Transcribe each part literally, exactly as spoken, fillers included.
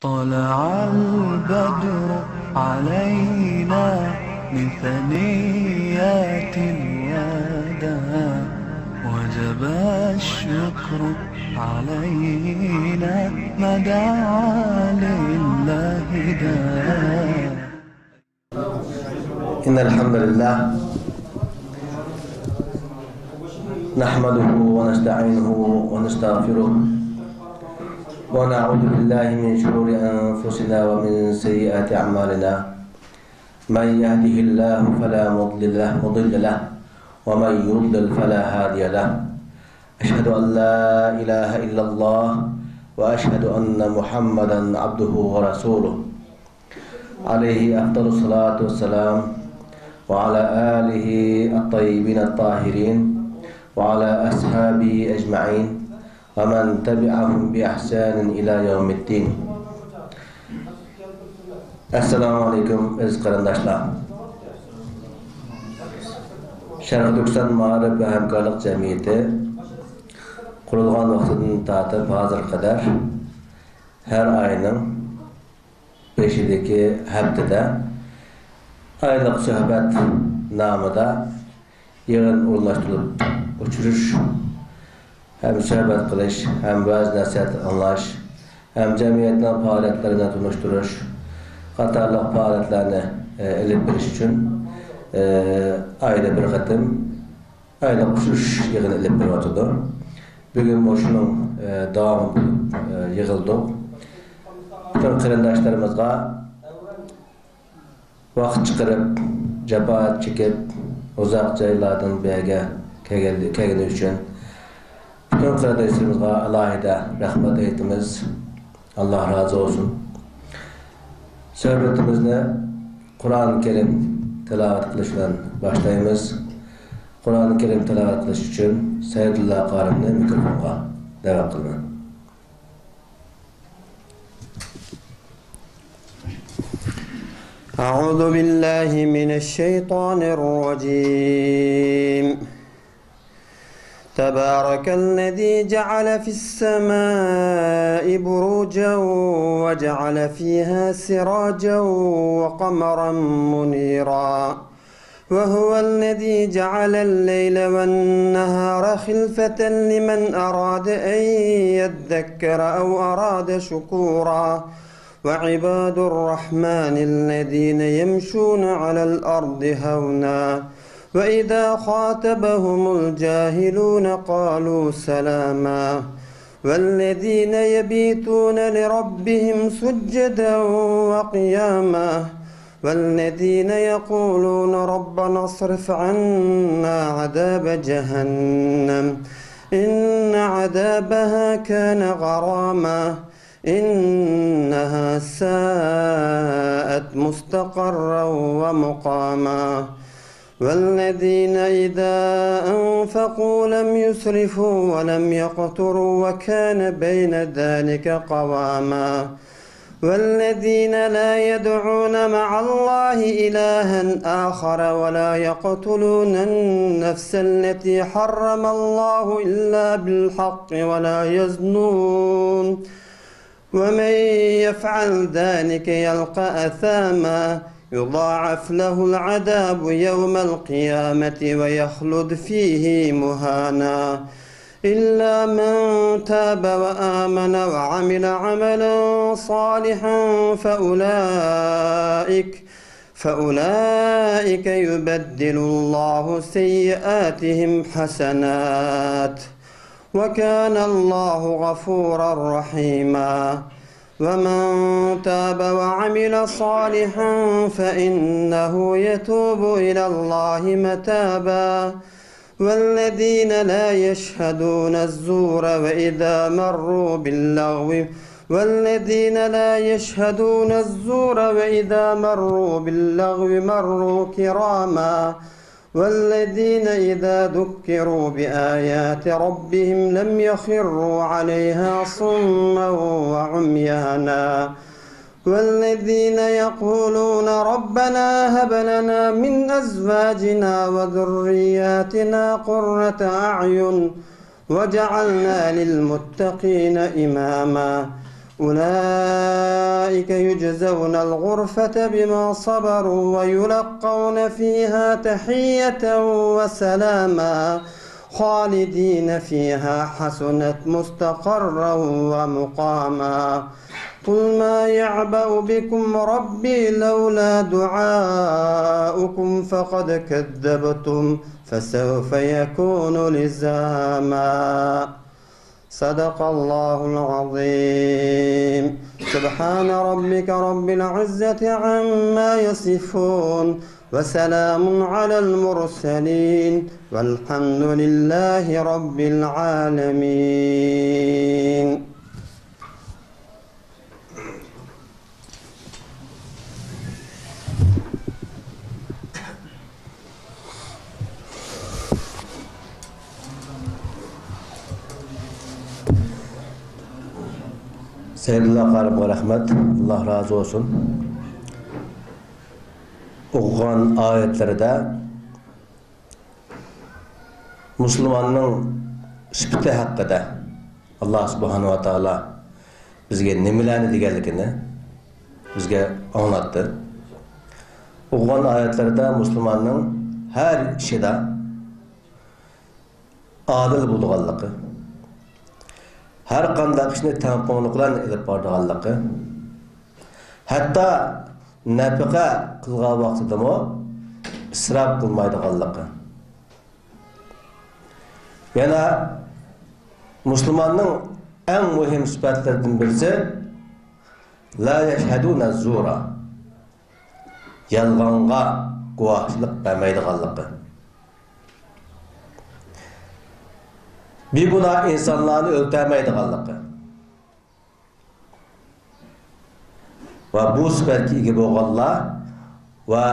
طلع البدر علينا من ثنيات الوداع، وجب الشكر علينا ما دعا لله داع. إن الحمد لله نحمده ونستعينه ونستغفره، ونعوذ بالله من شرور أنفسنا ومن سيئات أعمالنا. من يهده الله فلا مضل له، مضل له، ومن يضلل فلا هادي له. أشهد أن لا إله إلا الله، وأشهد أن محمدا عبده ورسوله. عليه أفضل الصلاة والسلام، وعلى آله الطيبين الطاهرين، وعلى أصحابه أجمعين، ومن تبعهم بإحسان إلى يوم الدين. ئەسسالامۇ ئەلەيكۇم، ئەزىز قېرىنداشلار! شەرقىي تۈركىستان مائارىپ ۋە ھەمكارلىق جەمئىيىتى قۇرۇلغان ۋاقتىدىن تارتىپ ھازىرغا قەدەر ھەر ئاينىڭ بېشىدىكى ھەپتىدە ئايلىق سۆھبەت نامىدا يىغىن ئورۇنلاشتۇرۇپ، ئۇچرىشىش، ھەم سۆھبەت قىلىش، ھەم ۋەز-نەسىھەت ئاڭلاش، ھەم جەمئىيەتنىڭ پائالىيەتلىرىنى تونۇشتۇرۇش قاتارلىق پائالىيەتلەرنى، ئە، ئېلىپ بېرىش ئۈچۈن، ئە، ئايدا بىر قېتىم ئايلىق ئۇچرىشىش يىغىنى ئېلىپ بېرىۋاتىدۇ. بۈگۈنمۇ شۇنىڭ، ئە، داۋامى بولۇپ، ئە، يىغىلدۇق. پۈتۈن قېرىنداشلىرىمىزغا ۋاقىت چىقىرىپ، جاپا چېكىپ، ئۇزاق جايلاردىن بۇ يەرگە كەلگەن، كەلگىنى ئۈچۈن پۈتۈن قېرىنداشلىرىمىزغا ئالاھىدە رەھمەت ئېيتىمىز. ئاللا رازى بولسۇن. سۆھبىتىمىزنى قۇرئان كەرىم تىلاۋەت قىلىش بىلەن باشلايمىز. قۇرئان كەرىم تىلاۋەت قىلىش ئۈچۈن سەيدۇللا قارىمنى مىكروفونغا دەۋەت قىلىمەن. أعوذ بالله من الشيطان الرجيم. تبارك الذي جعل في السماء بروجا وجعل فيها سراجا وقمرا منيرا. وهو الذي جعل الليل والنهار خلفة لمن أراد أن يذكر أو أراد شكورا. وعباد الرحمن الذين يمشون على الأرض هونا وإذا خاطبهم الجاهلون قالوا سلاما. والذين يبيتون لربهم سجدا وقياما. والذين يقولون ربنا اصرف عنا عذاب جهنم إن عذابها كان غراما. إنها ساءت مستقرا ومقاما. والذين إذا أنفقوا لم يسرفوا ولم يقتروا وكان بين ذلك قواما. والذين لا يدعون مع الله إلها آخر ولا يقتلون النفس التي حرم الله إلا بالحق ولا يزنون. ومن يفعل ذلك يلق أثاما يضاعف له العذاب يوم القيامة ويخلد فيه مهانا. إلا من تاب وآمن وعمل عملا صالحا فأولئك، فأولئك يبدل الله سيئاتهم حسنات. وكان الله غفورا رحيما. ومن تاب وعمل صالحا فإنه يتوب إلى الله متابا. والذين لا يشهدون الزور وإذا مروا باللغو، والذين لا يشهدون الزور وإذا مروا باللغو مروا كراما. والذين إذا ذكروا بآيات ربهم لم يخروا عليها صما وعميانا. والذين يقولون ربنا هب لنا من أزواجنا وذرياتنا قرة أعين واجعلنا للمتقين إماما. أولئك أولئك يجزون الغرفة بما صبروا ويلقون فيها تحية وسلاما. خالدين فيها حسنت مستقرا ومقاما. قل ما يعبأ بكم ربي لولا دعاؤكم فقد كذبتم فسوف يكون لزاما. صدق الله العظيم. سبحان ربك رب العزة عما يصفون. وسلام على المرسلين. والحمد لله رب العالمين. سەيدۇللا قارىمغا رەھمەت، ئاللا رازى بولسۇن. ئوقۇغان ئايەتلىرىدە مۇسۇلماننىڭ سۈپىتى ھەققىدە، ئاللا سۇبھانەھۇ ۋە تائالا بىزگە نېمىلەرنى دېگەنلىكىنى بىزگە ئاڭلاتتى. ئوقۇغان ئايەتلىرىدە مۇسۇلماننىڭ ھەر ئىشىدا ئادىل بولىدىغانلىقى، ھەر قانداق ئىشنى تەڭپۇڭلۇق بىلەن ئېلىپ بارىدىغانلىقى، ھەتتا نەپىقە قىلغان ۋاقتىدىمۇ ئىسراپ قىلمايدىغانلىقى. يەنە مۇسۇلماننىڭ ئەڭ مۇھىم سۈپەتلىرىدىن بىرسى، لا يشهدون الزور، يالغانغا گۇۋاھچىلىق بەرمەيدىغانلىقى، بىگۇناھ ئىنسانلارنى ئۆلتۈرمەيدىغانلىقى. ۋە بۇ سۈپەتكە ئىگە بولغانلار ۋە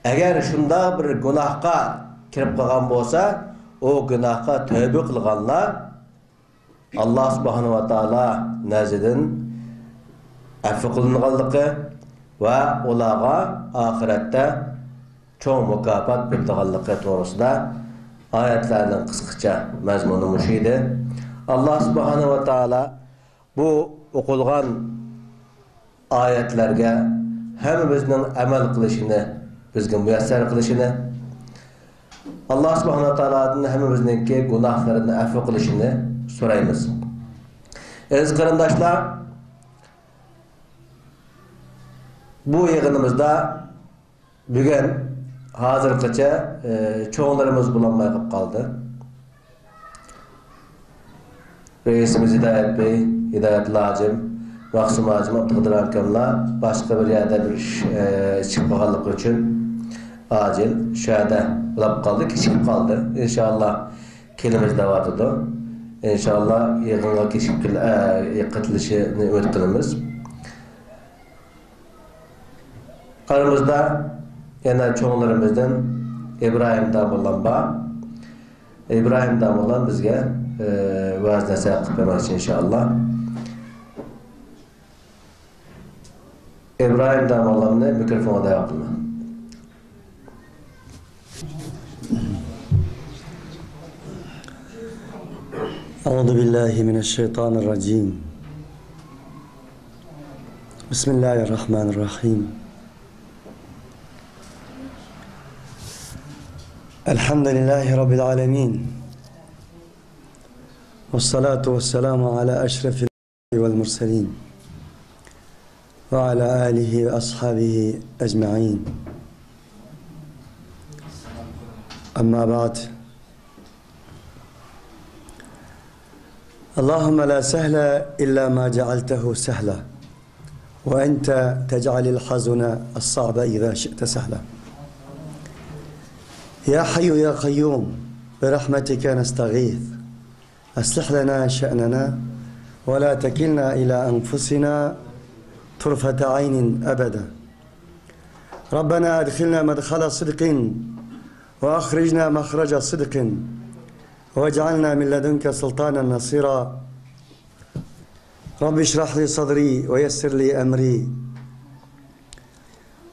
ئەگەر شۇنداق بىر گۇناھقا كىرىپ قالغان بولسا، ئۇ گۇناھقا تەۋبە قىلغانلار ئاللا سۇبھانەھۇ ۋە تائالا نەزىدىن ئەپۇ قىلىنغانلىقى ۋە ئۇلارغا ئاخىرەتتە چوڭ مۇكاپات بېرىدىغانلىقى توغرىسىدا ئايەتلەرنىڭ قىسقىچە مەزمۇنى مۇشۇ ئىدى. ئاللا سۇبھانەھۇ ۋە تائالا بۇ ئوقۇلغان ئايەتلەرگە ھەممىمىزنىڭ ئەمەل قىلىشىنى بىزگە مۇيەسسەر قىلىشىنى، ئاللا سۇبھانەھۇ ۋە تائالادىن ھەممىمىزنىڭكى گۇناھلىرىنى ئەپۇ قىلىشىنى سورايمىز. ئەزىز قېرىنداشلار، بۇ يىغىنىمىزدا بۈگۈن ھازىرغىچە، ئى، چوڭلىرىمىز بولالماي قېلىپ قالدى. رەئىسىمىز ھىدايەت بەي، ھىدايەتلا ھاجىم، مەخسۇم ھاجىم، ئابدۇقادىر ئاكاملار باشقا بىر يەردە بىر ئىش، ئى، چىقىپ قالغانلىقى ئۈچۈن ئاجىل شۇ يەردە بولاپ قالدى، كېچىكىپ قالدى. ئىنشائاللا كېلىمىز دەۋاتىدۇ. ئىنشائاللا يىغىنغا كېچىكىپ كېلە-، ئە، قېتىلىشىنى ئۈمىد قىلىمىز. ئارىمىزدا يەنە چوڭلىرىمىزدىن ئىبراھىم داموللام بار. ئىبراھىم داموللام بىزگە، ئى، ۋەز نەسىھەت قىلىپ بەرمەكچى، ئىنشائاللا. ئىبراھىم داموللامنى مىكروفونغا دەۋەت قىلىمەن. أعوذ بالله من الشيطان الرجيم. بسم الله الرحمن الرحيم. الحمد لله رب العالمين. والصلاة والسلام على أشرف والمرسلين وعلى آله وأصحابه أجمعين. أما بعد. اللهم لا سهل إلا ما جعلته سهلا وأنت تجعل الحزن الصعب إذا شئت سهلا. يا حي يا قيوم برحمتك نستغيث. أصلح لنا شأننا ولا تكلنا إلى أنفسنا طرفة عين أبدا. ربنا أدخلنا مدخل صدق وأخرجنا مخرج صدق واجعلنا من لدنك سلطانا نصيرا. رب اشرح لي صدري ويسر لي أمري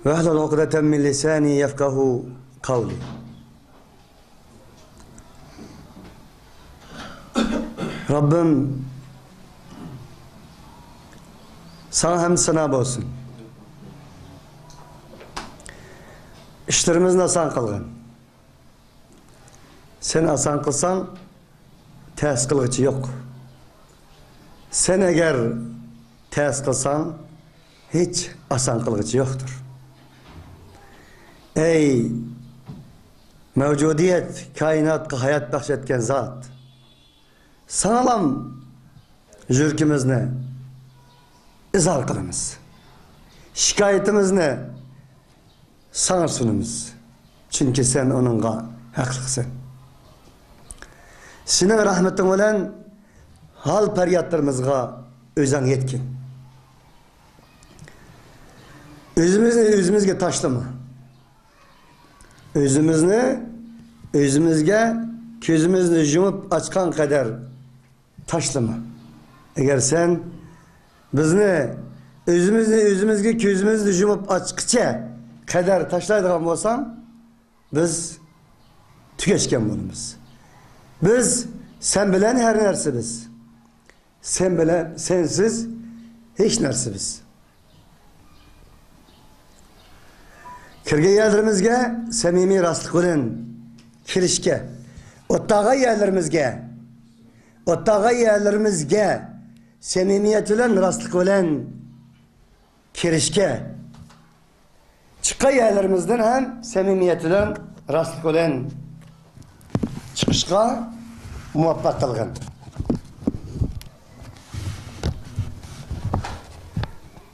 واحلل عقدة من لساني يفقهوا قولي. رەببىم، ساڭا ھەمدۇ سانا بولسۇن. ئىشلىرىمىزنى ئاسان قىلغىن. سەن ئاسان قىلساڭ، تەس قىلغۇچى يوق. سەن ئەگەر تەس قىلساڭ، ھېچ ئاسان قىلغۇچى يوقتۇر. ئەي مەۋجۇدىيەت، كائىناتقا ھايات بەخش ئەتكەن زات! ساڭىلام يۈرىكىمىزنى ئىزھار قىلىمىز. شىكايىتىمىزنى ساڭا سۇنىمىز. چۈنكى سەن ئۇنىڭغا ھەقلىقسەن. سېنىڭ رەھمىتىڭ بىلەن ھال پەريادلىرىمىزغا ئۆزۈڭ يەتكىن. ئۆزىمىزنى ئۆزىمىزگە تاشلىما. ئۆزىمىزنى ئۆزىمىزگە كۆزىمىزنى يۇمۇپ ئاچقان قەدەر تاشلىما. ئەگەر سەن بىزنى ئۆزىمىزنى ئۆزىمىزگە كۆزىمىزنى يۇمۇپ ئاچقىچە قەدەر تاشلايدىغان بولساڭ، بىز تۈگەشكەن بولىمىز. بىز سەن بىلەن ھەر نەرسە بىز. سەن بىلەن، سەنسىز ھېچ نەرسە بىز. كىرگەن يەرلىرىمىزگە سەمىمىي راستلىق بىلەن كىرىشكە، ئولتۇرغان يەرلىرىمىزگە، ئولتۇرغان يەرلىرىمىزگە سەمىمىيەت بىلەن، راستلىق بىلەن كىرىشكە، چىققان يەرلىرىمىزدىن ھەم سەمىمىيەت بىلەن، راستلىق بىلەن چىقىشقا مۇۋەپپەق قىلغىن.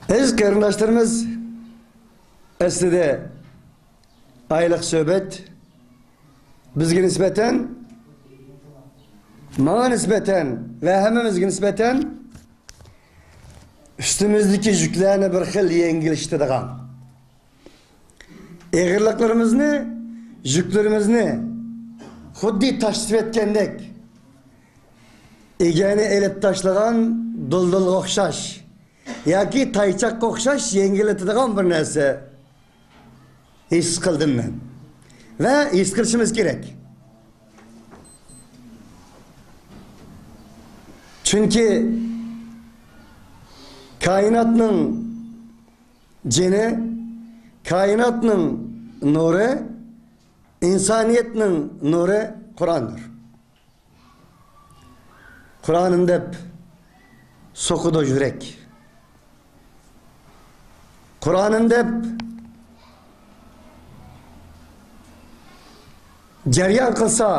ئەزىز قېرىنداشلىرىمىز، ئەسلىدە ئايلىق سۆھبەت بىزگە نىسبەتەن، ماڭا نىسبەتەن ۋە ھەممىمىزگە نىسبەتەن ئۈستىمىزدىكى يۈكلەرنى بىر خىل يەڭگىللىشتۈرىدىغان، ئېغىرلىقلىرىمىزنى، يۈكلىرىمىزنى خۇددى تاشلىۋەتكەندەك، ئىگەنى ئېلىپ تاشلىغان دۇلدۇلغا ئوخشاش ياكى تايچاققا ئوخشاش يەڭگىللىتىدىغان بىر نەرسە ھېس قىلدىم مەن ۋە ھېس قىلىشىمىز كېرەك. چۈنكى كائىناتنىڭ جېنى، كائىناتنىڭ نۇرى، ئىنسانىيەتنىڭ نۇرى قۇرئاندۇر. قۇرئانىم دەپ سوقىدۇ يۈرەك. قۇرئانىم دەپ جەريان قىلسا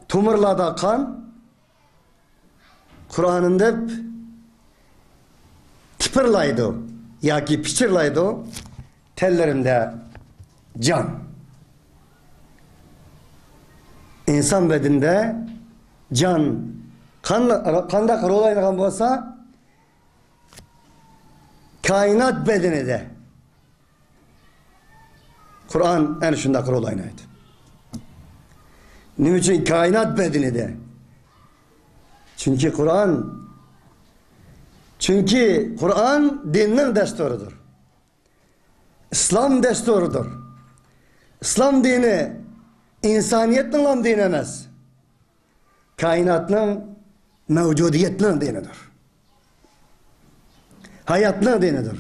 تومۇرلاردا قان، قۇرئانىم دەپ تىپىرلايدۇ ياكى پىچىرلايدۇ تەنلىرىمدە جان. ئىنسان بەدىنىدە جان قان-، قانداق رول ئوينىغان بولسا، كائىنات بەدىنىدە قۇرئان ئەنە شۇنداق رول ئوينايدۇ. نېمە ئۈچۈن كائىنات بەدىنىدە؟ چۈنكى قۇرئان، چۈنكى قۇرئان دىننىڭ دەستۇرىدۇر. ئىسلام دەستۇرىدۇر. ئىسلام دىنى ئىنسانىيەتنىڭلا دىنى ئەمەس. كائىناتنىڭ، مەۋجۇدىيەتنىڭ دىنىدۇر. ھاياتنىڭ دىنىدۇر.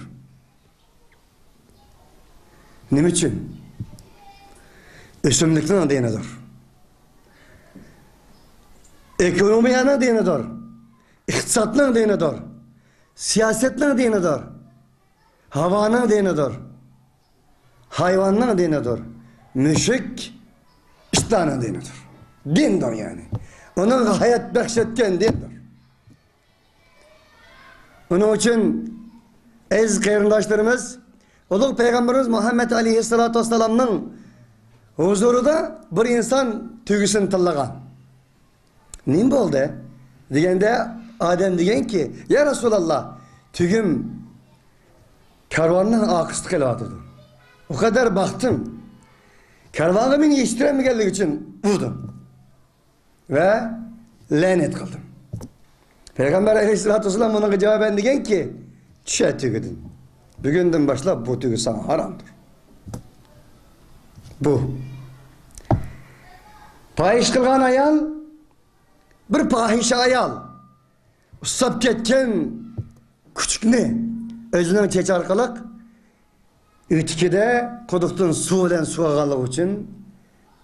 نېمە ئۈچۈن؟ ئۆسۈملۈكنىڭ دىنىدۇر. ئېكونومىيەنىڭ دىنىدۇر. ئىقتىسادنىڭ دىنىدۇر. سىياسەتنىڭ دىنىدۇر. ھاۋانىڭ دىنىدۇر. ھايۋاننىڭ دىنىدۇر. مۈشۈك، ئىتلارنىڭ دىنىدۇر. دىندۇر يەنى. ئۇنىڭغا ھايات بەخش ئەتكەن دىندۇر. ئۇنىڭ ئۈچۈن ئەزىز قېرىنداشلىرىمىز، ئۇلۇغ پەيغەمبىرىمىز مۇھەممەد ئەلەيھىسسالاتۇ ۋەسسالامنىڭ ھۇزۇرىدا بىر ئىنسان تۆگىسىنى تىللىغان. نېمە بولدى؟ دېگەندە، ئادەم دېگەنكى، يا رەسۇلاللا، تۆگىم كارۋاننىڭ ئارقىسىدا قېلىۋاتىدۇ. ئۇ قەدەر باقتىم. كارۋانغا مېنى يېتىشتۈرەلمىگەنلىكى ئۈچۈن ئۇردۇم ۋە لەنەت قىلدىم. پەيغەمبەر ئەلەيھىسسالاتۇ ۋەسسالام ئۇنىڭغا جاۋابەن دېگەنكى، چۈش تۆگىدىن. بۈگۈندىن باشلاپ بۇ تۆگە ساڭا ھارامدۇر. بۇ. پاھىشە قىلغان ئايال، بىر پاھىشە ئايال. ئۇسساپ كەتكەن كۈچۈكنى، ئۆزىنىڭ چېچى ئارقىلىق ئۆتۈكىدە قۇدۇقتىن سۇ بىلەن سۇغارغانلىقى ئۈچۈن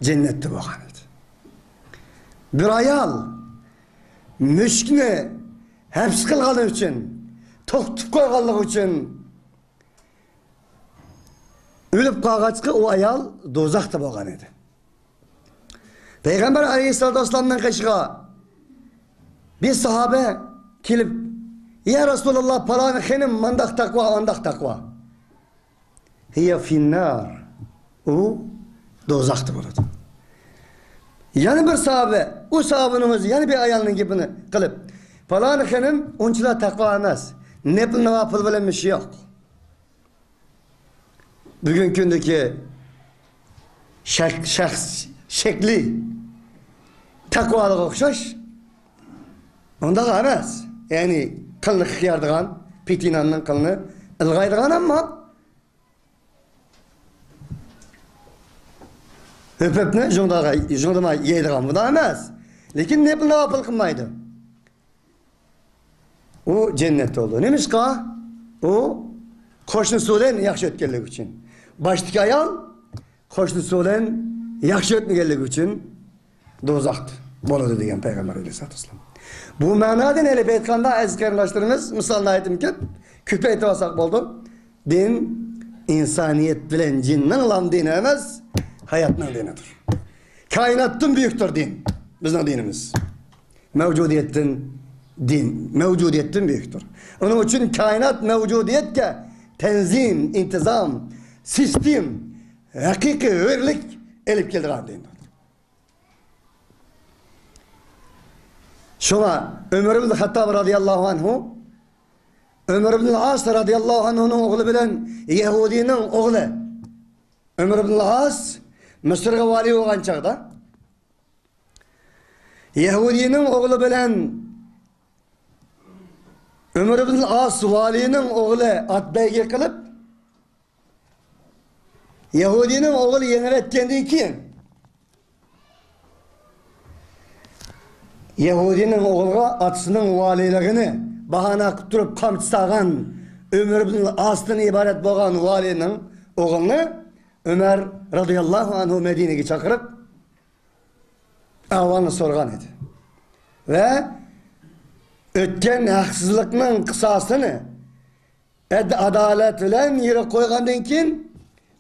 جەننەتتە بولغان ئىدى. بىر ئايال مۈشۈكنى ھەپس قىلغانلىقى ئۈچۈن، توختىتىپ قويغانلىقى ئۈچۈن ئۆلۈپ قالغاچقا، ئۇ ئايال دوزاختا بولغان ئىدى. پەيغەمبەر ئەلەيھىسسالاتۇ ۋەسسالامنىڭ قېشىغا بىر ساھابە كېلىپ، يا رەسۇلاللا، پالانى خېنىم مانداق تەقۋا، ئانداق تەقۋا. ھىيە فىننار. ئۇ دوزاختا بولىدۇ. يەنە بىر ساھابە، ئۇ ساھابىنىڭ ئۆزى يەنە بىر ئايالنىڭ گېپىنى قىلىپ، پالانى خېنىم ئۇنچىلا تەقۋا ئەمەس، نەپىل ناۋاپىل بىلەن ئىشى يوق. بۈگۈنكى كۈندىكى شەك-، شەخس شەكلى تەقۋالىققا ئوخشاش. ئۇنداق ئەمەس. يەنى قىلنى خىياردىغان، پېتىناننىڭ قىلنى ئىلغايدىغان، ئەمما ھۆپۈپنى جۇڭدىغا-، جۇڭدىما يەيدىغان، بۇنداق ئەمەس. لېكىن نەپىل ناۋاپىل قىلمايدۇ. ئۇ جەننەتتە بولىدۇ. نېمىشقا؟ ئۇ قوشنىسى بىلەن ياخشى ئۆتكەنلىكى ئۈچۈن. باشتىكى ئايال قوشنىسى بىلەن ياخشى ئۆتمىگەنلىكى ئۈچۈن دوزاختا بولىدۇ دېگەن پەيغەمبەر ئەلەيھىسسالاتۇ ۋەسسالام. بۇ مەنادىن ئېلىپ ئېيتقاندا، ئەزىز قېرىنداشلىرىمىز، مىسالنى ئېيتىمكەن، كۆپ ئېيتىۋالساق بولىدۇ. دىن ئىنسانىيەت بىلەن جىننىڭ لام دىنى ئەمەس، ھاياتنىڭ دىنىدۇر. كائىناتتىن بۈيۈكتۇر دىن، بىزنىڭ دىنىمىز. مەۋجۇدىيەتتىن دىن، مەۋجۇدىيەتتىن بۈيۈكتۇر. ئۇنىڭ ئۈچۈن كائىنات مەۋجۇدىيەتكە تەنزىم، ئىنتىزام، سىستېم، ھەقىقىي ھۆرلۈك ئېلىپ كېلىدىغان دىندۇر. شۇڭا ئۆمەر ئىبن خەتتاب رازىياللاھۇ ئەنھۇ، ئۆمەر ئىبن ئاس رازىياللاھۇ ئەنھۇنىڭ ئوغلى بىلەن يەھۇدىينىڭ ئوغلى ئۆمەر ئىبن ئاس مىسىرغا ۋالىي بولغان چاغدا، يەھۇدىينىڭ ئوغلى بىلەن ئۆمەر ئىبن ئاس ۋالىينىڭ ئوغلى ئات بەيگە قىلىپ، يەھۇدىينىڭ ئوغلى يېڭىۋەتكەندىن كېيىن، يەھۇدىينىڭ ئوغلىغا ئاتىسىنىڭ ۋالىيلىقىنى باھانە قىلىپ تۇرۇپ قامچا سالغان ئۆمەر ئىبن ئاستىن ئىبارەت بولغان ۋالىينىڭ ئوغلىنى ئۆمەر رازىياللاھۇ ئەنھۇ مەدىنىگە چاقىرىپ، ئەھۋالنى سورىغان ئىدى. ۋە ئۆتكەن ھەقسىزلىقنىڭ قىساسىنى ئەدل-ئادالەت بىلەن يېرىغا قويغاندىن كېيىن،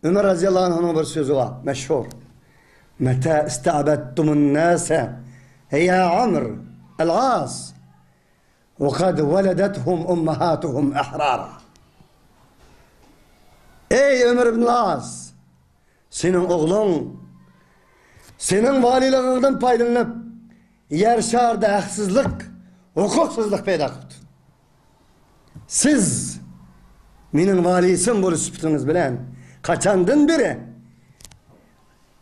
ئۆمەر رازىياللاھۇ ئەنھۇنىڭ بىر سۆزى بار، مەشھۇر. متى استعبدتم الناس يا عمرو العاص وقد ولدتهم أمهاتهم أحرارا. ئەي ئۆمەر ئىبن ئاس، سېنىڭ ئوغلۇڭ سېنىڭ ۋالىيلىقىڭدىن پايدىلىنىپ، يەر شارىدا ھەقسىزلىق، ھوقۇقسىزلىق پەيدا قىپتۇ. سىز مېنىڭ ۋالىيسىم بولۇش سۈپىتىڭىز بىلەن قاچاندىن بېرى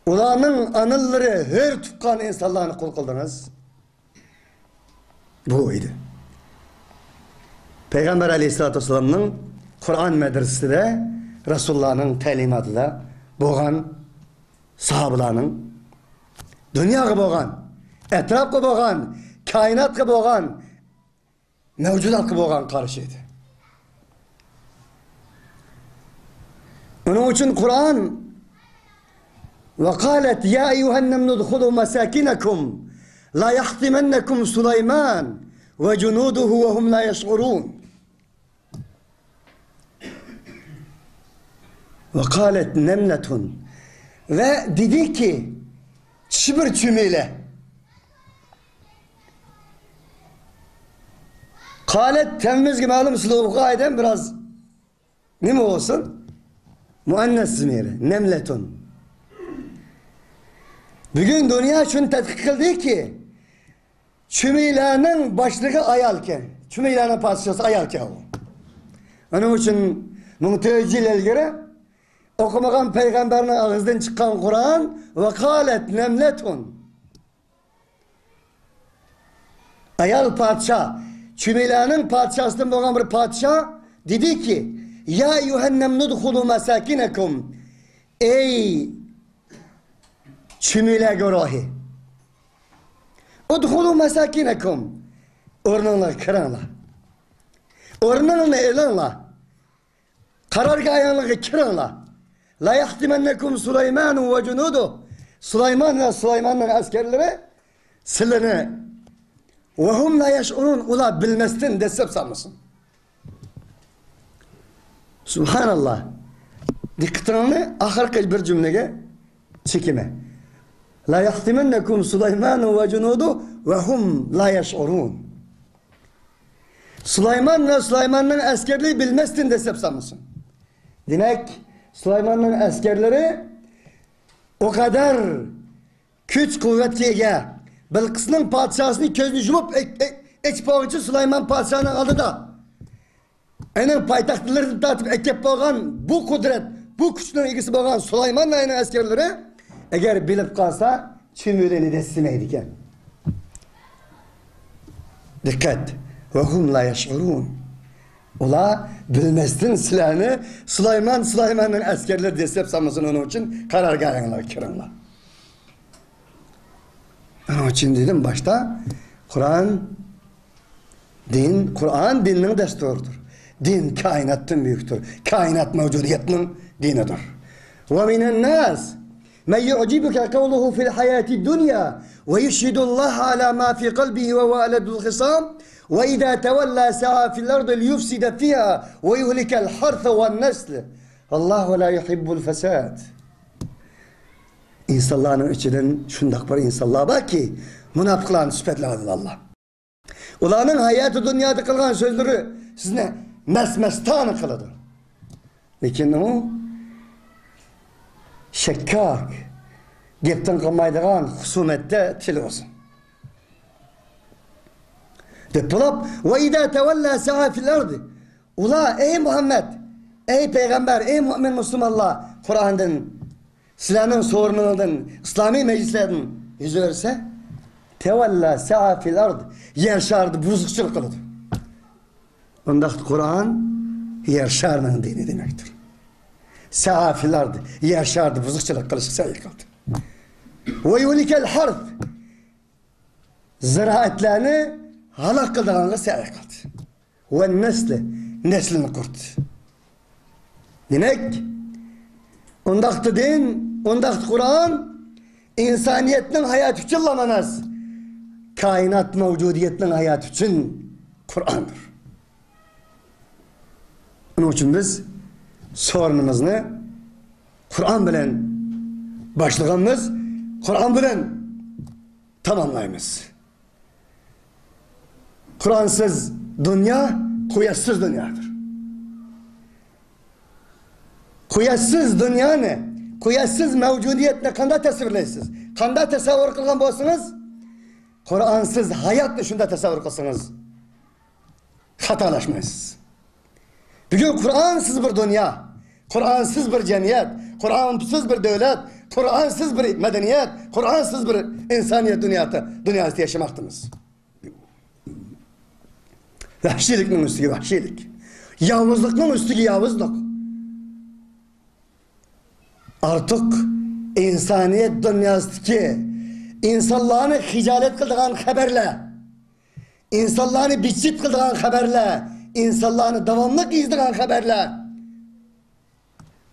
ئۇلارنىڭ ئانىلىرى ھۆر تۇغقان ئىنسانلارنى قۇل قىلدىڭىز؟ بۇ ئىدى. پەيغەمبەر ئەلەيھىسسالاتۇ ۋەسسالامنىڭ قۇرئان مەدرىسىسىدە، رەسۇلۇللانىڭ تەلىماتىدا بولغان ساھابىلارنىڭ دۇنياغا بولغان، ئەتراپقا بولغان، كائىناتقا بولغان، مەۋجۇداتقا بولغان قارىشى ئىدى. ئۇنىڭ ئۈچۈن قۇرئان، وقالت يا أيها النمل ادخلوا مساكنكم لا يحطمنكم سليمان وجنوده وهم لا يشعرون. وقالت نملة. ۋە دېدىكى، چىشى بىر چۈمۈلە. قالت، ھەممىمىزگە مەلۇم، سىلەرگە ئوقۇغان ئادەم بىراز نېمە بولسۇن؟ مۇئەننەس زىمىرى، نەملەتۇن. بۈگۈن دۇنيا شۇنى تەتقىق قىلدىكى، چۈمۈلەنىڭ باشلىقى ئايالكەن. چۈمۈلەنىڭ پادىشاھى ئايالكەن ئۇ. ئۇنىڭ ئۈچۈن مىڭ تۆت يۈز يىل ئىلگىرى ئوقۇمىغان پەيغەمبەرنىڭ ئاغزىدىن چىققان قۇرئان، ۋەقالەت نەملەتۇن. ئايال پادىشاھ، چۈمۈلەنىڭ پادىشاھىدىن بولغان بىر پادىشاھ دېدىكى، يا ئەييۇھەن نەملۇ ئۇدخۇلۇ مەساكىنەكۇم. ئەي چۈمۈلە گۇرۇھى. ئۇدخۇلۇ مەساكىنەكۇم. ئورنۇڭلارغا كىرىڭلار. ئورنۇڭلارنى ئېلىڭلار. قارارگاھىڭلارغا كىرىڭلار. لا يحطمنكم سليمان وجنوده. سۇلايمان ۋە سۇلايماننىڭ ئەسكەرلىرى سىلىنى، وهم لا يشعرون، ئۇلار بىلمەستىن دەسسەپ سالمىسۇن. سۇبھاناللا. دىققىتىڭنى ئاخىرقى بىر جۈملىگە چېكىمەن. لا يحطمنكم سليمان وجنوده وهم لا يشعرون. سۇلايمان ۋە سۇلايماننىڭ ئەسكەرلىرى بىلمەستىن دەسسەپ سالمىسۇن. دېمەك، سۇلايماننىڭ ئەسكەرلىرى ئۇ قەدەر كۈچ-قۇۋۋەتكە ئىگە. بىلقىسنىڭ پادىشاھىنى كۆزىنى يۇمۇپ ئېك-، ئېك-، ئېچىپ بولغۇچە سۇلايمان پادىشاھنىڭ ئالدىدا ئۇنىڭ پايتەختلىرىدىن تارتىپ ئەكەپ بولغان بۇ قۇدرەت، بۇ كۈچنىڭ ئىگىسى بولغان سۇلايمان ۋە ئۇنىڭ ئەسكەرلىرى ئەگەر بىلىپ قالسا، چۈمۈلىنى دەسسىمەيدىكەن. دىققەت! وهم لا يشعرون. ئۇلار بىلمەستىن سىلەرنى سۇلايمان، سۇلايماننىڭ ئەسكەرلىرى دەسسەپ سالمىسۇن، ئۇنىڭ ئۈچۈن قارارگاھىڭلارغا كىرىڭلار. ئۇنىڭ ئۈچۈن دېدىم باشتا، قۇرئان دىن، قۇرئان دىننىڭ دەستۇرىدۇر. دىن كائىناتتىن بۈيۈكتۇر. كائىنات مەۋجۇدىيەتنىڭ دىنىدۇر. ومن الناس من يعجبك قوله في الحياة الدنيا ويشهد الله على ما في قلبه وهو ألد الخصام وإذا تولى سعى في الأرض ليفسد فيها ويهلك الحرث والنسل والله لا يحب الفساد. ئىنسانلارنىڭ ئىچىدىن شۇنداق بىر ئىنسانلار باركى، مۇناپىقلارنى سۈپەتلەۋاتىدۇ ئاللا. ئۇلارنىڭ ھاياتى دۇنيادا قىلغان سۆزلىرى سىزنى مەس-مەستانە قىلىدۇ. لېكىن ئۇ شەككاك، گەپتىن قالمايدىغان، خۇسۇمەتتە تىلى ئۇزۇن. دەپ بولۇپ، وإذا تولى سعى في الأرض. ئۇلار، ئەي مۇھەممەد، ئەي پەيغەمبەر، ئەي مۇئمىن مۇسۇلمانلار، قۇرئاندىن، سىلەرنىڭ سورۇنىڭدىن، ئىسلامىي مەجلىسلەردىن يۈز ئۆرۈسە، تولى سعى في الأرض، يەر شارىدا بۇزۇقچىلىق قىلىدۇ. ئۇنداقتا قۇرئان يەر شارىنىڭ دىنى دېمەكتۇر. سعى في الأرض، يەر شارىدا بۇزۇقچىلىق قىلىشقا سەي قىلدى. ويهلك الحرث، زىرائەتلەرنى ھالاك قىلىدىغانغا سەي قىلدى. والنسل، نەسلىنى قۇرۇتتى. دېمەك، ئۇنداقتا دىن، ئۇنداقتا قۇرئان ئىنسانىيەتنىڭ ھاياتى ئۈچۈنلا ئەمەس، كائىنات مەۋجۇدىيەتنىڭ ھاياتى ئۈچۈن قۇرئاندۇر. ئۇنىڭ ئۈچۈن بىز سورۇنىمىزنى قۇرئان بىلەن باشلىغانمىز، قۇرئان بىلەن تاماملايمىز. قۇرئانسىز دۇنيا قۇياشسىز دۇنيادۇر. قۇياشسىز دۇنيانى، قۇياشسىز مەۋجۇدىيەتنى قانداق تەسۋىرلەيسىز؟ قانداق تەسەۋۋۇر قىلغان بولسىڭىز، قۇرئانسىز ھاياتنى شۇنداق تەسەۋۋۇر قىلسىڭىز، خاتالاشمايسىز. بۈگۈن قۇرئانسىز بىر دۇنيا، قۇرئانسىز بىر جەمئىيەت، قۇرئانسىز بىر دۆلەت، قۇرئانسىز بىر مەدەنىيەت، قۇرئانسىز بىر ئىنسانىيەت دۇنياسى، دۇنياسىدا ياشىماقتىمىز. ۋەھشىيلىكنىڭ ئۈستىگە ۋەھشىيلىك، ياۋۇزلۇقنىڭ ئۈستىگە ياۋۇزلۇق. ئارتۇق ئىنسانىيەت دۇنياسىدىكى ئىنسانلارنى خىجالەت قىلىدىغان خەۋەرلەر، ئىنسانلارنى بىت-چىت قىلىدىغان خەۋەرلەر، ئىنسانلارنى داۋاملىق ئېزىدىغان خەۋەرلەر.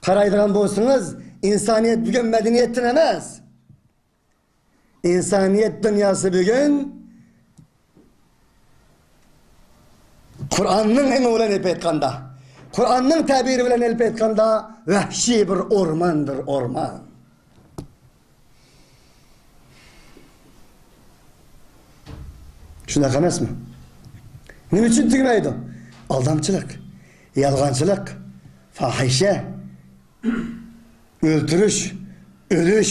قارايدىغان بولسىڭىز، ئىنسانىيەت بۈگۈن مەدەنىيەتتىن ئەمەس. ئىنسانىيەت دۇنياسى بۈگۈن قۇرئاننىڭ ئېڭى بىلەن ئېلىپ ئېيتقاندا، قۇرئاننىڭ تەبىرى بىلەن ئېلىپ ئېيتقاندا، ۋەھشىي بىر ئورماندۇر، ئورمان. شۇنداق ئەمەسمۇ؟ نېمە ئۈچۈن تۈگىمەيدۇ؟ ئالدامچىلىق، يالغانچىلىق، پاھىشە، ئۆلتۈرۈش، ئۆلۈش،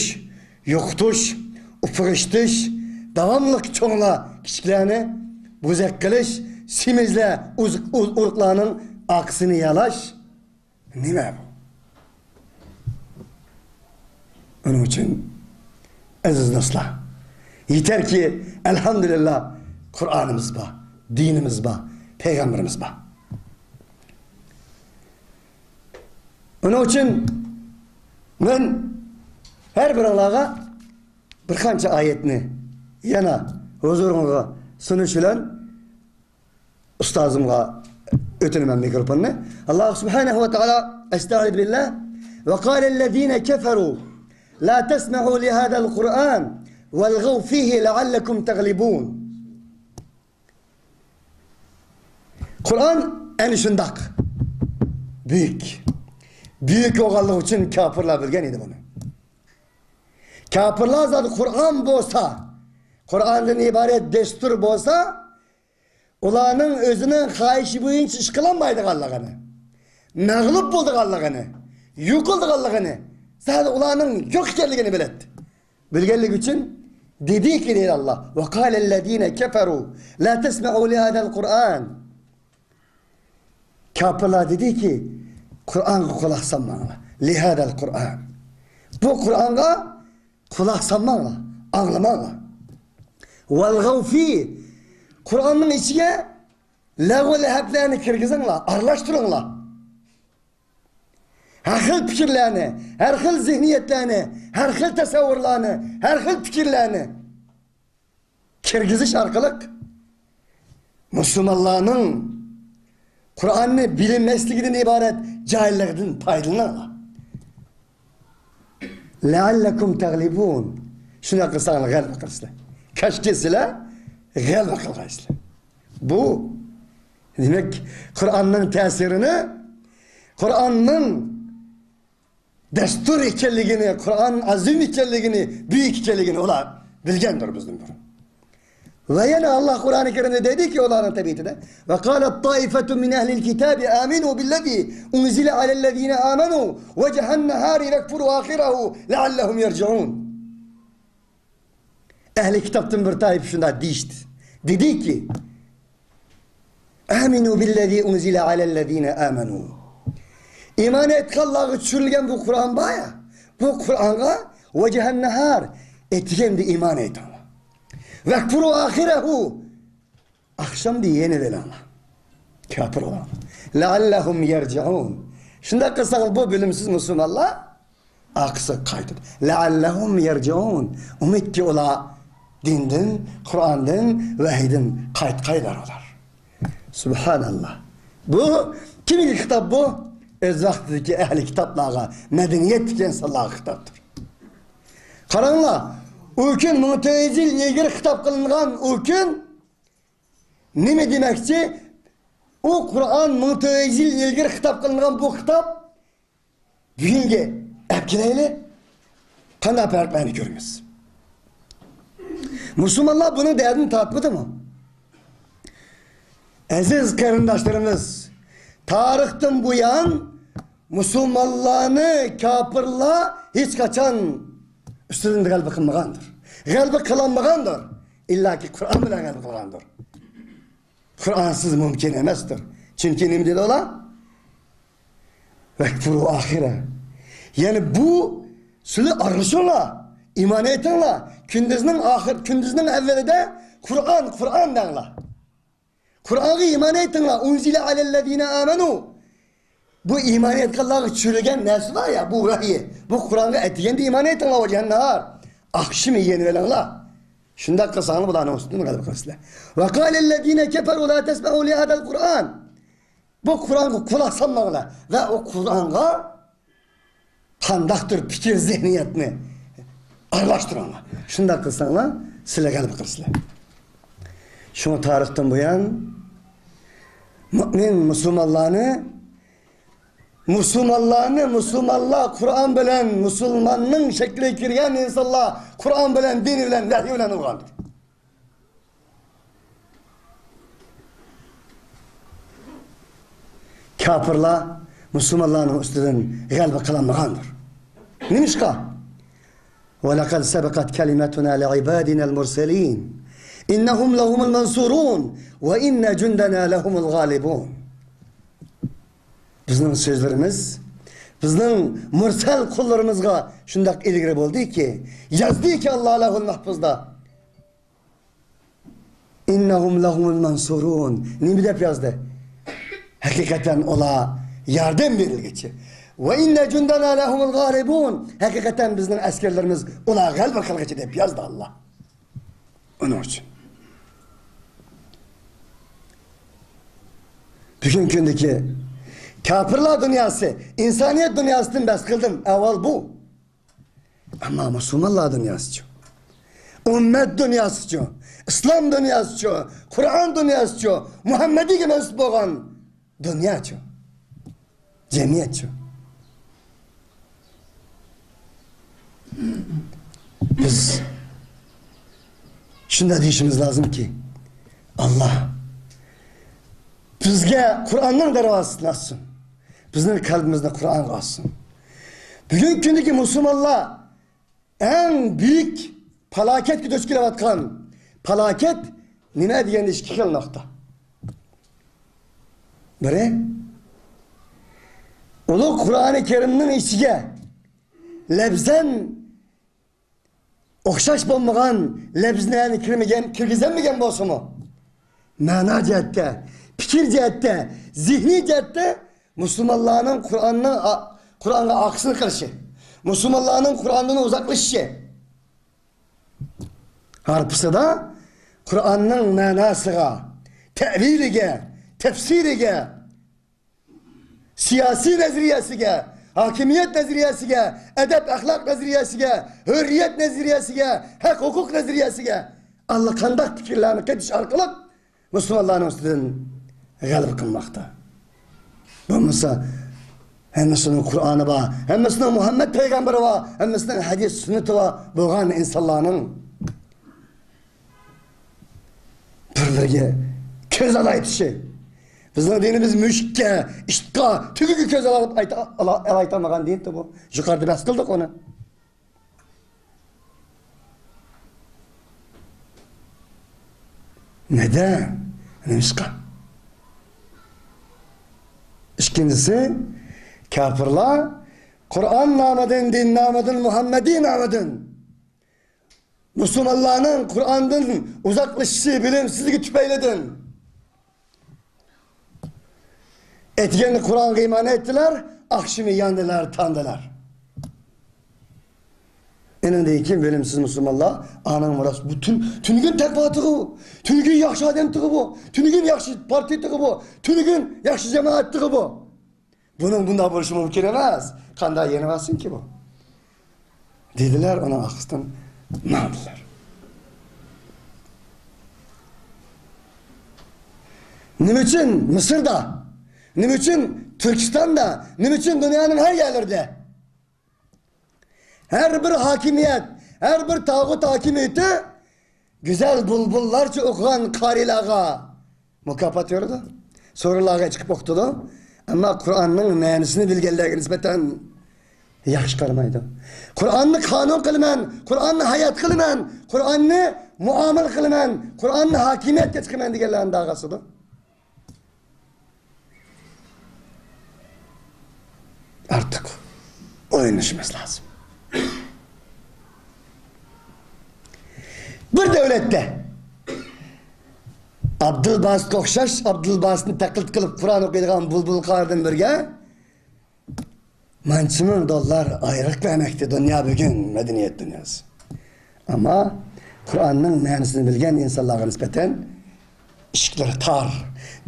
يوقىتىش، ئۇپۇق ئىشلىتىش، داۋاملىق چوڭلار كىچىكلەرنى بوزەك قىلىش، سېمىزلەر ئۇز-، ئۇ-، ئۇرۇقلارنىڭ ئارقىسىنى يالاش. نېمە بۇ؟ ئۇنىڭ ئۈچۈن، ئەزىز دوستلار، يېتەركى، ئەلھەمدۇلىللا، قۇرئانىمىز بار، دىنىمىز بار، پەيغەمبىرىمىز بار. ئۇنىڭ ئۈچۈن مەن ھەر بىرىڭلارغا بىر قانچە ئايەتنى يەنە ھۇزۇرۇڭغا سۇنۇش بىلەن ئۇستازىمغا ئۆتۈنىمەن مىكروفوننى. ئاللا سۇبھانەھۇ ۋە تائالا، ئەستەئىزۇ بىللا، ۋە قالەللەزىنە كەفەرۇ لا تەسمەئۇ لىھازەل قۇرئان ۋەلغەۋ فىھى لەئەللەكۇم تەغلىبۇن. قۇرئان ئەنە شۇنداق بۈيۈك. بۈيۈك بولغانلىقى ئۈچۈن كاپىرلار بىلگەن ئىدى بۇنى. كاپىرلار زادى قۇرئان بولسا، قۇرئاندىن ئىبارەت دەستۇر بولسا، ئۇلارنىڭ ئۆزىنىڭ خاھىشى بويىچە ئىش قىلالمايدىغانلىقىنى، مەغلۇپ بولىدىغانلىقىنى، يوقىلىدىغانلىقىنى، زادى ئۇلارنىڭ يوق ئىكەنلىكىنى بىلەتتى. بىلگەنلىكى ئۈچۈن دېدىكى، دەيدۇ ئاللا، ۋە قالەللەزىنە كەفەرۇ لا تەسمەئۇ لىھازەل قۇرئان. كاپىرلار دېدىكى، قۇرئانغا قۇلاق سالماڭلار. لىھازەل قۇرئان. بۇ قۇرئانغا قۇلاق سالماڭلار، ئاڭلىماڭلار. ۋەلغەۋ فى، قۇرئاننىڭ ئىچىگە لەغۋ لەھەبلەرنى كىرگۈزۈڭلار، ئارىلاشتۇرۇڭلار. ھەر خىل پىكىرلەرنى، ھەر خىل زېھنىيەتلەرنى، ھەر خىل تەسەۋۋۇرلارنى، ھەر خىل پىكىرلەرنى كىرگۈزۈش ئارقىلىق مۇسۇلمانلارنىڭ قۇرئاننى بىلمەسلىكىدىن ئىبارەت جاھىللىقىدىن پايدىلىنىڭلار. لەئەللەكۇم تەغلىبۇن. شۇنداق قىلساڭلار غەلىبە قىلىسىلەر. كاشكى سىلەر غەلىبە قىلغايسىلەر. بۇ، دېمەك، قۇرئاننىڭ تەسىرىنى، قۇرئاننىڭ دەستۇر ئىكەنلىكىنى، قۇرئان ئەزىم ئىكەنلىكىنى، بۈيۈك ئىكەنلىكىنى ئۇلار بىلگەندۇر بىزدىن بۇرۇن. ۋە يەنە ئاللا قۇرئانى كەرىمدە دەيدۇكى، ئۇلارنىڭ تەبىئىتىدە، ۋە قالەت تائىفەتۇن مىن ئەھلىل كىتابى ئامىنۇ بىللەزى ئۇنزىلە ئەلەللەزىنە ئامەنۇ ۋەجھەن نەھارى ۋەكفۇرۇ ئاخىرەھۇ لەئەللەھۇم يەرجىئۇن. ئەھلى كىتابتىن بىر تائىپە شۇنداق دېيىشتى. دېدىكى، ئامىنۇ بىللەزى ئۇنزىلە ئەلەللەزىنە ئامەنۇ. ئىمان ئېيتقانلارغا چۈشۈرۈلگەن بۇ قۇرئان بار يا، بۇ قۇرئانغا ۋەجھەن نەھار، ئەتىگەندە ئىمان ئېيتىڭلار. ۋەكفۇرۇ ئاخىرەھۇ. ئاخشامدا يېنىۋېلىڭلار. كاپىر بولۇڭلار. لەئەللەھۇم يەرجىئۇن. شۇنداق قىلساڭلار بۇ بىلىمسىز مۇسۇلمانلار ئارقىسىغا قايتىدۇ. لەئەللەھۇم يەرجىئۇن. ئۈمىدكى ئۇلار دىندىن، قۇرئاندىن، ۋەھىيدىن قايتقايلار ئۇلار. سۇبھاناللا. بۇ كىمگە خىتاب بۇ؟ ئۆز ۋاقتىدىكى ئەھلى كىتابلارغا، مەدەنىيەتتىكى ئىنسانلارغا خىتابتۇر. قاراڭلار، ئۇ كۈن مىڭ تۆت يۈز يىل ئىلگىرى خىتاب قىلىنغان ئۇ كۈن نېمە دېمەكچى؟ ئۇ قۇرئان مىڭ تۆت يۈز يىل ئىلگىرى خىتاب قىلىنغان بۇ خىتاب بۈگۈنگە ئەپ كېلەيلى، قانداق پەرقلەرنى كۆرىمىز؟ مۇسۇلمانلار بۇنىڭ دەردىنى تارتمىدىمۇ؟ ئەزىز قېرىنداشلىرىمىز، تارىختىن بۇيان مۇسۇلمانلارنى كاپىرلار ھېچقاچان ئۈستىدىن غەلىبە قىلمىغاندۇر. غەلىبە قىلالمىغاندۇر. ئىللاكى قۇرئان بىلەن غەلىبە قىلغاندۇر. قۇرئانسىز مۇمكىن ئەمەستۇر. چۈنكى نېمە دېدى ئۇلار؟ ۋەكفۇرۇ ئاخىرە. يەنى بۇ سىلەر ئارىلىشىڭلار، ئىمان ئېيتىڭلار. كۈندۈزنىڭ ئاخىر، كۈندۈزنىڭ ئەۋۋىلىدە قۇرئان، قۇرئان دەڭلار. قۇرئانغا ئىمان ئېيتىڭلار. ئۇنزىلە ئەلەللەزىنە ئامەنۇ. بۇ ئىمان ئېيتقانلارغا چۈشۈرۈلگەن نەرسە بار يا، بۇ ۋەھىي. بۇ قۇرئانغا ئەتىگەندە ئىمان ئېيتىڭلار، ۋەجھەننەھار. ئاخشىمى يېنىۋېلىڭلار. شۇنداق قىلساڭلار بۇلارنىڭ ئۈستىدىن غەلىبە قىلىسىلەر. ۋە قالەللەزىنە كەفەرۇ لا تەسمەئۇ لىھازەل قۇرئان. بۇ قۇرئانغا قۇلاق سالماڭلار ۋە ئۇ قۇرئانغا قانداقتۇر پىكىر زېھنىيەتنى ئارىلاشتۇرۇڭلار. شۇنداق قىلساڭلار سىلەر غەلىبە قىلىسىلەر. شۇڭا تارىختىن بۇيان مۇئمىن مۇسۇلمانلارنى، مۇسۇلمانلارنى مۇسۇلمانلار قۇرئان بىلەن، مۇسۇلماننىڭ شەكلىگە كىرگەن ئىنسانلار قۇرئان بىلەن، دىن بىلەن، ۋەھىي بىلەن ئۇرغاندۇر. كاپىرلار مۇسۇلمانلارنىڭ ئۈستىدىن غەلىبە قىلالمىغاندۇر. نېمىشقا؟ ولقد سبقت كلمتنا لعبادنا المرسلين إنهم لهم المنصورون وإن جندنا لهم الغالبون. بىزنىڭ سۆزلىرىمىز بىزنىڭ مۇرسەل قۇللىرىمىزغا شۇنداق ئىلگىرى بولدىكى، يازدىكى ئاللا لەۋھۇل مەھپۇزدا. إنهم لهم المنصورون. نېمە دەپ يازدى؟ ھەقىقەتەن ئۇلار ياردەم بېرىلگۈچى. وإن جندنا لهم الغالبون. ھەقىقەتەن بىزنىڭ ئەسكەرلىرىمىز ئۇلار غەلىبە قىلغۇچى دەپ يازدى ئاللا. ئۇنىڭ ئۈچۈن. بۈگۈنكى كۈندىكى كاپىرلار دۇنياسى، ئىنسانىيەت دۇنياسىدىن بەس قىلدىم. ئەھۋال بۇ. ئەمما مۇسۇلمانلار دۇنياسىچۇ؟ ئۈممەت دۇنياسىچۇ؟ ئىسلام دۇنياسىچۇ؟ قۇرئان دۇنياسىچۇ؟ مۇھەممەدىيگە مەنسۇپ بولغان دۇنياچۇ؟ جەمئىيەتچۇ؟ بىز شۇنداق دېيىشىمىز لازىمكى، ئاللا بىزگە قۇرئاننىڭ دەرۋازىسىنى ئاچسۇن. بىزنىڭ قەلبىمىزنى قۇرئانغا ئاچسۇن. بۈگۈنكى كۈندىكى مۇسۇلمانلار ئەڭ بۈيۈك پالاكەتكە دۇچ كېلىۋاتقان پالاكەت نېمە دېگەندە، ئىككى خىل نۇقتا. بىرى، ئۇلۇغ قۇرئانى كەرىمنىڭ ئىچىگە لەپزەن ئوخشاش بولمىغان لەپزىلەرنى كىرمىگەن، كىرگۈزەلمىگەن بولسىمۇ، مەنا جەھەتتە، پىكىر جەھەتتە، زېھنىي جەھەتتە مۇسۇلمانلارنىڭ قۇرئاننىڭ ئا-، قۇرئانغا ئارقىسىنى قىلىشى، مۇسۇلمانلارنىڭ قۇرئاندىن ئۇزاقلىشىشى. ھارپىسىدا قۇرئاننىڭ مەناسىغا، تەۋىلىگە، تەپسىرىگە، سىياسىي نەزەرىيەسىگە، ھاكىمىيەت نەزەرىيەسىگە، ئەدەپ-ئەخلاق نەزەرىيەسىگە، ھۆرىيەت نەزەرىيەسىگە، ھەق-ھوقۇق نەزەرىيەسىگە ئاللىقانداق پىكىرلەرنى قېتىش ئارقىلىق مۇسۇلمانلارنىڭ ئۈستىدىن غەلىبە قىلماقتا. بولمىسا، ھەممىسىنىڭ قۇرئانى بار، ھەممىسىنىڭ مۇھەممەد پەيغەمبىرى بار، ھەممىسىنىڭ ھەدىس سۈننىتى بار بولغان ئىنسانلارنىڭ بىر-بىرىگە كۆز ئالايتىشى. بىزنىڭ دىنىمىز مۈشۈككە، ئىتقا، تۈگىگە كۆز ئالاپ ئايتا-، ئالا-، ئالايتالمىغان دىنتى بۇ. يۇقىرىدا بەس قىلدۇق ئۇنى. نەدە؟ نېمىشقا؟ ئىككىنچىسى، كاپىرلار قۇرئان نامىدىن، دىن نامىدىن، مۇھەممەدىي نامىدىن، مۇسۇلمانلارنىڭ قۇرئاندىن ئۇزاقلىشىشى، بىلىمسىزلىكى تۈپەيلىدىن، ئەتىگەندە قۇرئانغا ئىمان ئېيتتىلار، ئاخشىمى ياندىلار، تاندىلار. ئېنىڭدىن كېيىن بىلىمسىز مۇسۇلمانلار، ئانىڭ مۇرات بۇ تۈن-، تۈنۈگۈن تەقۋاتىغۇ، تۈنۈگۈن ياخشى ئادەمتىغۇ بۇ، تۈنۈگۈن ياخشى پارتىيىتىغۇ بۇ، تۈنۈگۈن ياخشى جامائەتتىغۇ بۇ. بۇنىڭ بۇنداق بولۇشى مۇمكىن ئەمەس. قانداق يېنىۋالسۇنكى بۇ؟ دېدىلەر، ئۇنىڭ ئارقىسىدىن ماڭدىلار. نېمە ئۈچۈن مىسىردا؟ نېمە ئۈچۈن تۈركىستاندا؟ نېمە ئۈچۈن دۇنيانىڭ ھەر يەرلىرىدە؟ ھەر بىر ھاكىمىيەت، ھەر بىر تاغۇت ھاكىمىيىتى گۈزەل بۇلبۇللارچە ئوقۇغان قارىلارغا مۇكاپات بېرىدۇ. سورۇنلارغا چىقىپ ئوقۇتىدۇ. ئەمما قۇرئاننىڭ مەنىسىنى بىلگەنلەرگە نىسبەتەن ياخشى قارىمايدۇ. قۇرئاننى قانۇن قىلىمەن، قۇرئاننى ھايات قىلىمەن، قۇرئاننى مۇئامىلە قىلىمەن، قۇرئاننى ھاكىمىيەتكە چىقىمەن دېگەنلەرنى داغا ئاسىدۇ. ئارتۇق ئويلىنىشىمىز لازىم. بىر دۆلەتتە ئابدۇلباسىتقا ئوخشاش، ئابدۇلباسىتنى تەقلىد قىلىپ قۇرئان ئوقۇيدىغان بۇلبۇل قارىدىن بىرگە مانچە مىڭ دوللار ئايلىق بەرمەكتە دۇنيا بۈگۈن، مەدەنىيەت دۇنياسى. ئەمما قۇرئاننىڭ مەنىسىنى بىلگەن ئىنسانلارغا نىسبەتەن ئىشىكلىرى تار،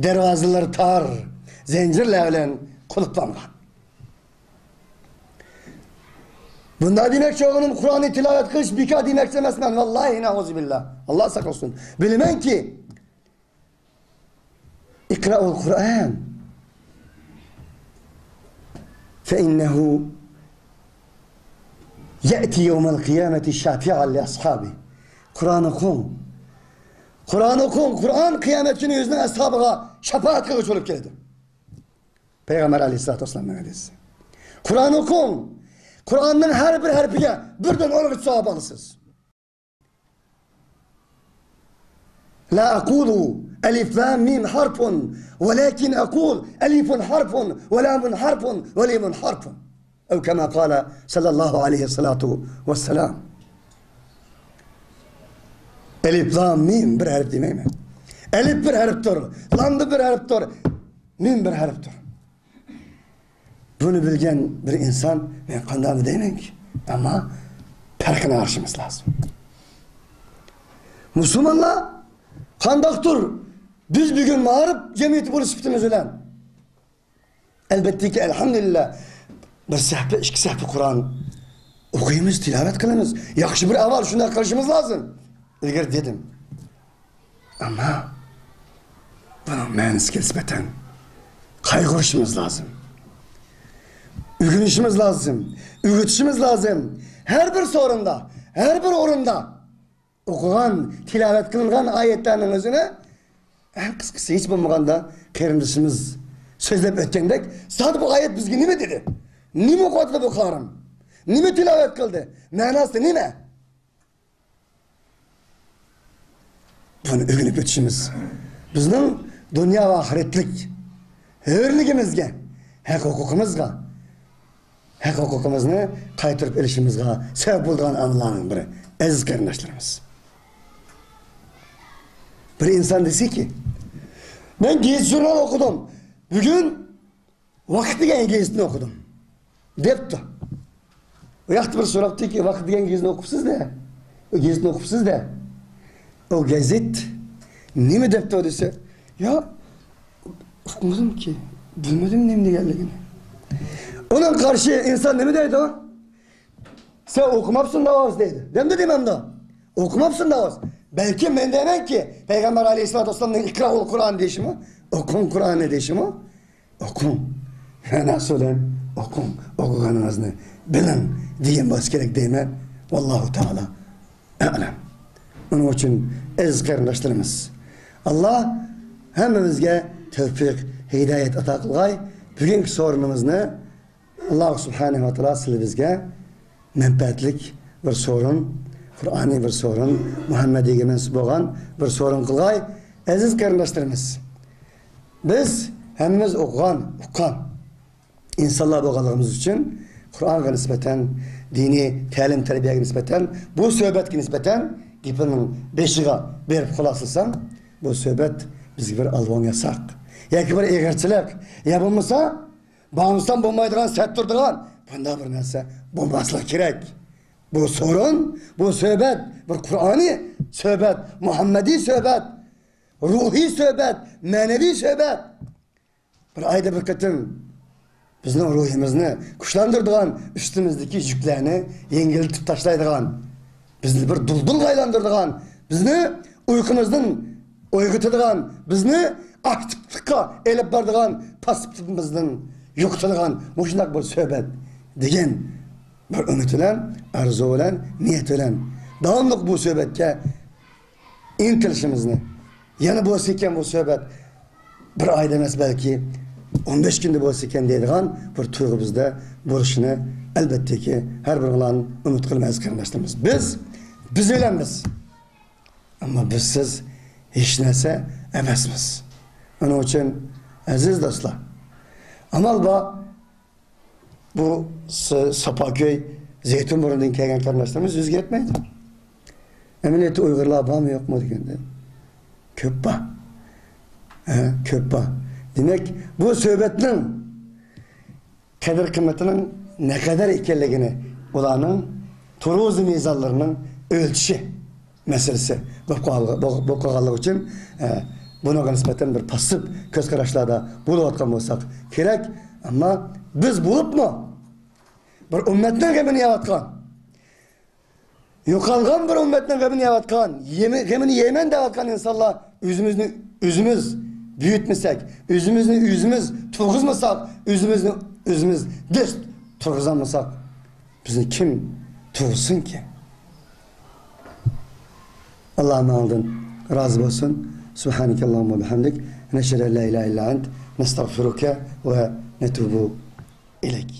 دەرۋازىلىرى تار، زەنجىرلەر بىلەن قۇلۇپلانغان. بۇنداق دېمەكچى بولغىنىم، قۇرئاننى تىلاۋەت قىلىش بىكار دېمەكچى ئەمەسمەن. ۋاللاھى نەئۇزۇبىللا. ئاللا ساقلىسۇن. بىلىمەنكى، اقرأوا القرآن فإنه يأتي يوم القيامة شافعا لأصحابه. قۇرئان ئوقۇڭ. قۇرئان ئوقۇڭ. قۇرئان قىيامەت كۈنى ئۆزىنىڭ ئەسھابىغا شاپائەت قىلغۇچى بولۇپ كېلىدۇ. پەيغەمبەر ئەلەيھىسسالاتۇ ۋەسسالامنىڭ ھەدىسى. قۇرئان ئوقۇڭ. قۇرئاننىڭ ھەر بىر ھەرپىگە بىردىن ئون غىچ ساۋاب ئالىسىز. لا أقول ألف لام ميم حرف، ولكن أقول ألف حرف، ولام حرف، وميم حرف. أو كما قال صلى الله عليه الصلاة والسلام. ئەلىف، لام، مىم بىر ھەرپ دېمەيمەن. ئەلىف بىر ھەرپتۇر، لام بىر ھەرپتۇر، مىم بىر ھەرپتۇر. بۇنى بىلگەن بىر ئىنسان، مەن قانداقمۇ دەيمەنكى؟ ئەمما پەرقىنى ئاڭلىشىمىز لازىم. مۇسۇلمانلار قانداقتۇر بىز بۈگۈن مائارىپ جەمئىيىتى بولۇش سۈپىتىمىز بىلەن ئەلۋەتتىكى، ئەلھەمدۇلىللا، بىر سەھىپە، ئىككى سەھىپە قۇرئان ئوقۇيمىز، تىلاۋەت قىلىمىز. ياخشى بىر ئەھۋال، شۇنداق قىلىشىمىز لازىم. ئىلگىرى دېدىم. ئەمما بۇنىڭ مەنىسىگە نىسبەتەن قايغۇرۇشىمىز لازىم. ئۆگىنىشىمىز لازىم. ئۆگىتىشىمىز لازىم. ھەر بىر سورۇندا، ھەر بىر ئورۇندا ئوقۇغان، تىلاۋەت قىلىنغان ئايەتلەرنىڭ ئۆزىنى ئەڭ قىسقىسى، ھېچ بولمىغاندا قېرىندىشىمىز سۆزلەپ ئۆتكەندەك، زادى بۇ ئايەت بىزگە نېمە دېدى؟ نېمە ئوقۇۋاتىدۇ بۇ قارىم؟ نېمە تىلاۋەت قىلدى؟ مەناسى نېمە؟ بۇنى ئۆگىنىپ ئۆتۈشىمىز بىزنىڭ دۇنيا ۋە ئاخىرەتلىك ھۆرلۈكىمىزگە، ھەق ھوقۇقىمىزغا، ھەق ھوقۇقىمىزنى قايتۇرۇپ ئېلىشىمىزغا سەۋەب بولىدىغان ئامىللارنىڭ بىرى، ئەزىز قېرىنداشلىرىمىز. بىر ئىنسان دېسىكى، مەن گېزىت ژۇرنال ئوقۇدۇم، بۈگۈن ۋاقىت دېگەن گېزىتنى ئوقۇدۇم، دەپتۇ. ئۇ ياقتا بىر سوراپتۇكى، ۋاقىت دېگەن گېزىتنى ئوقۇپسىز-دە، ئۇ گېزىتنى ئوقۇپسىز-دە. ئۇ گېزىت نېمە دەپتۇ دېسە، يا، ئۇقمىدىمكى، بىلمىدىم نېمە دېگەنلىكىنى. ئۇنىڭ قارشى ئىنسان نېمە دەيدۇ؟ سەن ئوقۇماپسەن داۋاس دەيدۇ. دەمدۇ دېمەمدۇ؟ ئوقۇماپسەن داۋاس. بەلكىم مەن دەيمەنكى، پەيغەمبەر ئەلەيھىسسالاتۇ ۋەسسالامنىڭ ئىقرائۇل قۇرئان دېيىشىمۇ، ئوقۇڭ قۇرئاننى دېيىشىمۇ، ئوقۇڭ. مەناسى بىلەن ئوقۇڭ. ئوقۇغىنىڭىزنى بىلىڭ دېگەن بولسا كېرەك دەيمەن. ۋاللاھۇ تائالا ئەلەم. ئۇنىڭ ئۈچۈن ئەزىز قېرىنداشلىرىمىز، ئاللا ھەممىمىزگە تەۋپىق، ھىدايەت ئاتا قىلغاي. بۈگۈنكى سورۇنىمىزنى ئاللا سۇبھانەھۇ ۋە تائالا سىلى بىزگە مەنپەئەتلىك بىر سورۇن، قۇرئانىي بىر سورۇن، مۇھەممەدىيگە مەنسۇپ بولغان بىر سورۇن قىلغاي. ئەزىز قېرىنداشلىرىمىز، بىز ھەممىمىز ئوقۇغان، ئۇققان ئىنسانلار بولغانلىقىمىز ئۈچۈن، قۇرئانغا نىسبەتەن، دىنىي تەلىم-تەربىيەگە نىسبەتەن، بۇ سۆھبەتكە نىسبەتەن گېپىمنىڭ بېشىغا بېرىپ خۇلاسىلىسام، بۇ سۆھبەت بىزگە بىر ئالۋاڭ ياساق ياكى بىر ئېغىرچىلىق، يا بولمىسا بولمىسام بولمايدىغان، سەت تۇرىدىغان بۇنداق بىر نەرسە بولماسلىقى كېرەك. بۇ سورۇن، بۇ سۆھبەت بىر قۇرئانىي سۆھبەت، مۇھەممەدىي سۆھبەت، روھىي سۆھبەت، مەنىۋى سۆھبەت. بىر ئايدا بىر قېتىم بىزنىڭ روھىمىزنى كۈچلەندۈرىدىغان، ئۈستىمىزدىكى يۈكلەرنى يەڭگىللىتىپ تاشلايدىغان، بىزنى بىر دۇلدۇلغا ئايلاندۇرىدىغان، بىزنى ئۇيقۇمىزدىن ئويغىتىدىغان، بىزنى ئاكتىپلىققا ئېلىپ بارىدىغان، پاسسىپلىقىمىزدىن يوقىتىدىغان مۇشۇنداق بىر سۆھبەت دېگەن بىر ئۈمىد بىلەن، ئارزۇ بىلەن، نىيەت بىلەن داۋاملىق بۇ سۆھبەتكە ئىنتىلىشىمىزنى، يەنە بولسا ئىكەن بۇ سۆھبەت بىر ئايدا ئەمەس، بەلكى ئون بەش كۈندە بولسا ئىكەن دەيدىغان بىر تۇيغۇ بىزدە بولۇشىنى، ئەلۋەتتىكى، ھەر بىرىڭلارنى ئۈمىد قىلىمەن، ئەزىز قېرىنداشلىرىمىز. بىز، بىز ئۆلەممىز. ئەمما بىزسىز ھېچ نەرسە ئەمەسمىز. ئۇنىڭ ئۈچۈن، ئەزىز دوستلار، ئامال بار، بۇ س-، ساپاكۆي، زەيتۇنبۇرۇندىن كەلگەن قېرىنداشلىرىمىز ئۆزگەرتمەيدۇ. ئەمەلىيەتتە ئۇيغۇرلار بارمۇ يوقمۇ دېگەندە، كۆپ بار. ھە، كۆپ بار. دېمەك، بۇ سۆھبەتنىڭ قەدىر-قىممىتىنىڭ نەقەدەر ئىكەنلىكىنى ئۇلارنىڭ تۇرۇزى مىزانلىرىنىڭ ئۆلچىشى مەسىلىسى بولۇپ قالغا-، بولۇپ قالغانلىقى ئۈچۈن، ئە، بۇنىڭغا نىسبەتەن بىر پاسسىپ كۆز قاراشلاردا بولۇۋاتقان بولساق كېرەك. ئەمما بىز بولۇپمۇ بىر ئۈممەتنىڭ غېمىنى يەۋاتقان، يوقالغان بىر ئۈممەتنىڭ غېمىنى يەۋاتقان، يېمە-، غېمىنى يەيمەن دەۋاتقان ئىنسانلار ئۆزىمىزنى ئۆزىمىز بۈيۈتمىسەك، ئۆزىمىزنى ئۆزىمىز تۇرغۇزمىساق، ئۆزىمىزنى ئۆزىمىز دەس تۇرغۇزالمىساق، بىزنى كىم تۇغسۇنكى؟ ئاللا ماڭىڭدىن رازى بولسۇن. سبحانك اللهم وبحمدك، نشهد أن لا إله إلا أنت، نستغفرك ونتوب إليك.